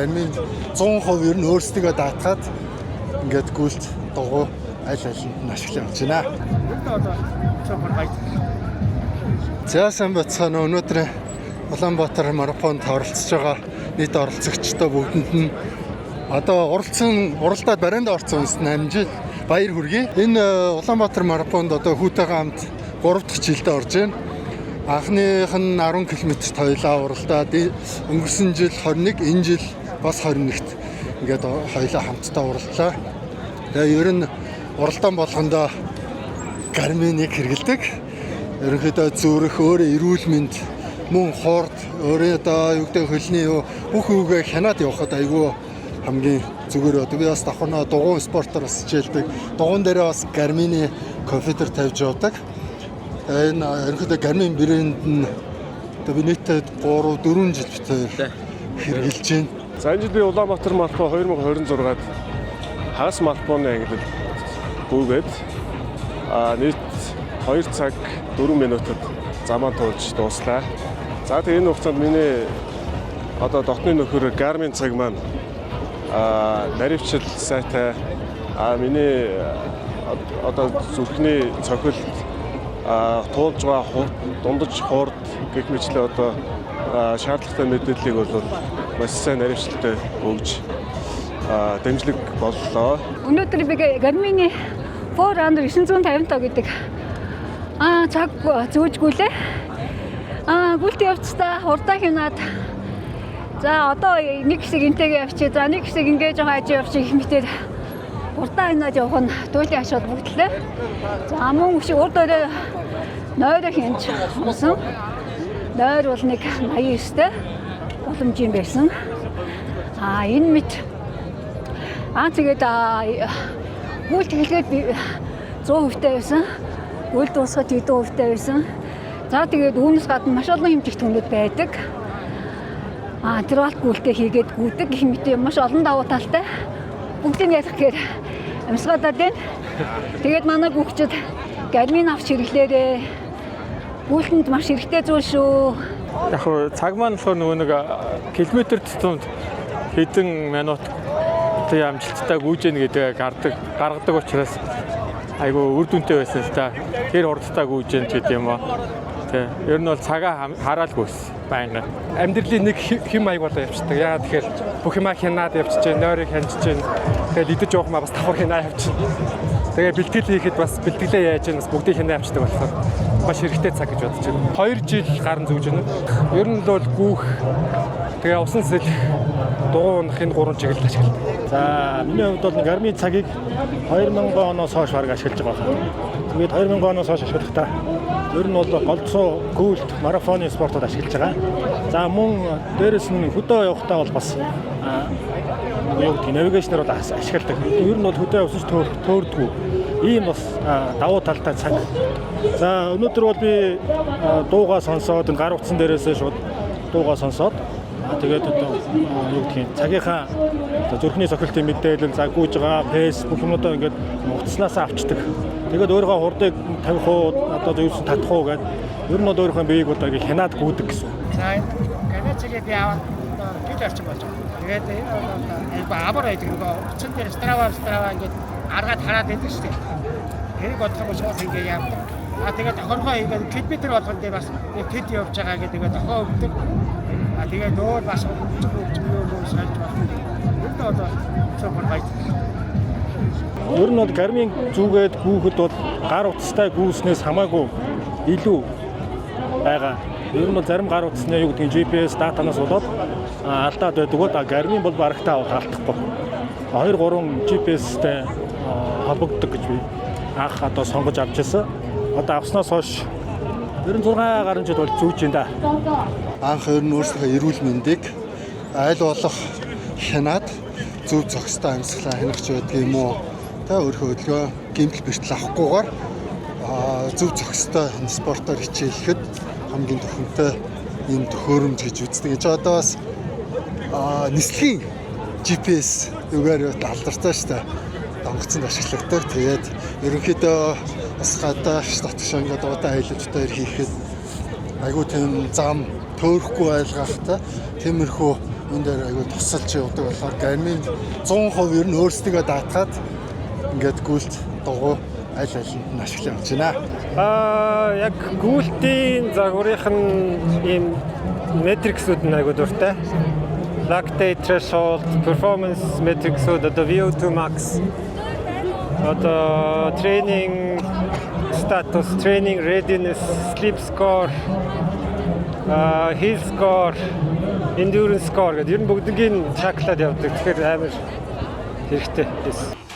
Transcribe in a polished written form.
Garmin 100% ер нь өөрсдийгөө даатгаад ингээд гүйлт, дугуй аль алинд нь ашиглан явж байна. За, сайн байцгаана уу. Өнөөдөр Улаанбаатар марафонд оролцож байгаа нийт оролцогчдоо бүгдэнд нь, одоо уралдсан, уралдаад бариандаа орсон хүмүүст нь амжилт, баяр хүргэе. Энэ Улаанбаатар марафонд одоо хүүтэйгээ хамт 3 дахь жилдээ орж байна. Анхных нь 10 км-т хоёлаа уралдаад, өнгөрсөн жил 21, энэ жил бас 21-т ингээд хоёлаа хамтдаа уралдлаа. Тэгээ ер нь уралдаан болгондоо Garmin-ыг хэрэглэдэг. Ерөнхийдөө зүрх, өөрөө эрүүл мэнд, мөн хурд, өөрөө одоо юу гэдэг, хөлний юу, бүх юугээ хянаад явхад айгүй хамгийн зүгээр байдаг. Би бас давхарнаа дугуйн спортоор бас хичээлдэг. Дугуйн дээрээ бас Garmin-ы компьютер тавьж явдаг. Тэгээ энэ ерөнхийдөө Garmin брэнд нь одоо би нийтдээ 3 4 жил бид хоёр хэрэглэж байна. За, энэ жил би Улаанбаатар марафон 2026-ад хагас марафоны ангилал гүйгээд нийт 2 цаг 4 минутад замаа туулж дууслаа. За, тэгээ энэ хугацаанд миний одоо дотны нөхөр Garmin цаг маань наривчлал сайтай, миний одоо зүрхний цохилт, туулж байгаа дундаж хурд гэх мэтчилэн одоо шаардлагатай мэдээллийг бол маш сайн наривчлалтай өгж дэмжлэг боллоо. Өнөөдөр би Garmin Forerunner 955 гэдэг цаг зүүж гүйлээ. Гүйлт явцдаа хурдаа хянаад, за, одоо нэг хэсэг энтэйгээ явчих. За, нэг хэсэг ингээ жоохон ажиг явчих гэх мэтээр хурдаа хянаад явах нь туйлын ач холбогдлоо. За, мөн өшиг урд орой нойроо хянаж унсан. Нойр бол нэг 89-тэй боломжийн байсан. Энэ мэт тэгээд гүйлт эхлэхэд би 100% тай байсан. Гүйлт дуусгаад хэдэн хувьтай байсан. За, тэгээд үүнээс гадна маш олон хэмжигдэхүүнүүд байдаг. Интервал гүйлтээ хийгээд гүйдэг гэх мэт маш олон давуу талтай. Бүгдийг ярих гэхээр амьсгаалаад байна. Тэгээд манай гүйгчид Garmin авч хэрэглээрээ. Гүйлтэнд маш хэрэгтэй зүйл шүү. Яг хөө цаг маань болохоор нөгөө нэг километр тутамд хэдэн минут тий амжилттай гүйж гэнэ гэдгийг гардаг гаргадаг учраас айгүй үр дүнтэй байсан л та. Тэр хурдтай гүйж гэнэ гэдэг юм уу. Тий. Ер нь бол цагаа хараал гүйсэн байнга. Амьдралын нэг хэм маяг болоо явчихдаг. Яагаад тэгэхээр бүх юмаа хянаад явчихж байна, нойрыг хянаж байна. Тэгэл идэж явах маа бас давхар хянаа явчихна. Тэгээ бэлтгэл хийхэд бас бэлтгэлээ яаж байна, бас бүгдийг хянаа явчихдаг болохоор маш хэрэгтэй цаг гэж бодож байна. 2 жил гарan зүүж байна. Ер нь л бол гүүх, тэгээ усан сэлэх, дугуй унах, энэ гурван чиглэлд ашигладаг. За, миний хувьд бол Garmin цагийг 2000 оноос хойш бараг ашиглаж байгаа. Тэгээд 2000 оноос хойш ашиглахдаа ер нь бол голцоо гүйлт, марафоны спортод ашиглаж байгаа. За, мөн дээрэс нь хөдөө явахдаа бол бас юу гэдэг, navigation ээр бол ашигладаг. Ер нь бол хөдөө явсан ч төөрдгүү. Ийм бас давуу талтай цаг. За, өнөөдөр бол би дуугаа сонсоод, энэ гар утсан дээрээсээ шууд дуугаа сонсоод, тэгээд одоо юу гэдгийг, цагийнхаа одоо зүрхний цохилтын мэдээлэл, за, гүйж байгаа pace, бүх юмудаа ингээд утаснаасаа авчдаг. Тэгээд өөрийнхөө хурдыг тавих уу, одоо зөвсөн татах уу гэдэг, ер нь бол өөрийнхөө биеийг одоо ингээд хянаад гүйдэг гэсэн. За, энэ Garmin цагийг би аваад одоо жил орчим болж байгаа. Тэгээд энэ бол айгүй амар байдаг, нөгөө утсан дээр Strava ингээд аргаад хараад байдаг шүү дээ. Тэрийг бодох юм бол шууд ингээд явдаг. Тэгээд тохиргоо хийгээд километр болгон дээр бас нэг тэд явж байгаа гэдэг дохио өгдөг. Тэгээд өөр бас хөгжим хөгжим юм уу сольж болох. Ер нь бол супер гоё. Ер нь бол Garmin зүүгээд гүйхэд бол гар утастай гүйснээс хамаагүй илүү байгаа. Ер нь бол зарим гар утасны, юу гэдгийг, GPS датанаас болоод алдаад байдаг бол Garmin бол барагтаа алдахгүй. 2 3 GPS-тэй холбогддог гэж би анх одоо сонгож авч ирсэн. Одоо авснаас хойш 96 гаруй жил бол зүүж байна да. Анх ер нь өөрсдийнхөө эрүүл мэндийг аль болох хянаад, зөв зохистой амьсгалаа хянах ч байдаг юм уу. Тэ өөрийнхөө хөдөлгөөн, гэмтэл бэртэл авахгүйгээр зөв зохистой энэ спортоор хичээлэхэд хамгийн төхөмтэй энэ төхөөрөмж гэж үздэг. Энд одоо бас нислэгийн GPS югаар юу алдартай шүү дээ. Онгоцонд ашигладаг. Тэгээд ерөнхийдөө бас гадааш дотгошоо ингээд удаан аялал хийхэд айгүй тийм зам төөрөхгүй байлгахтай тиймэрхүү энэ дээр айгүй тусалж явдаг болохоор Garmin 100% ер нь өөрсдийгөө даатгаад ингээд гүйлт, дугуй аль алинд нь ашиглаж явж байна. Яг гүйлтийн загварын нь ийм metrics үүд нь айгүй дуртай. Lactate threshold, performance metrics үүд, одоо VO2 max, одоо training status, training readiness, sleep score, hill score, endurance score гэдэг ер нь бүгднийг track лаад явдаг. Тэгэхээр амар хэрэгтэй байсан.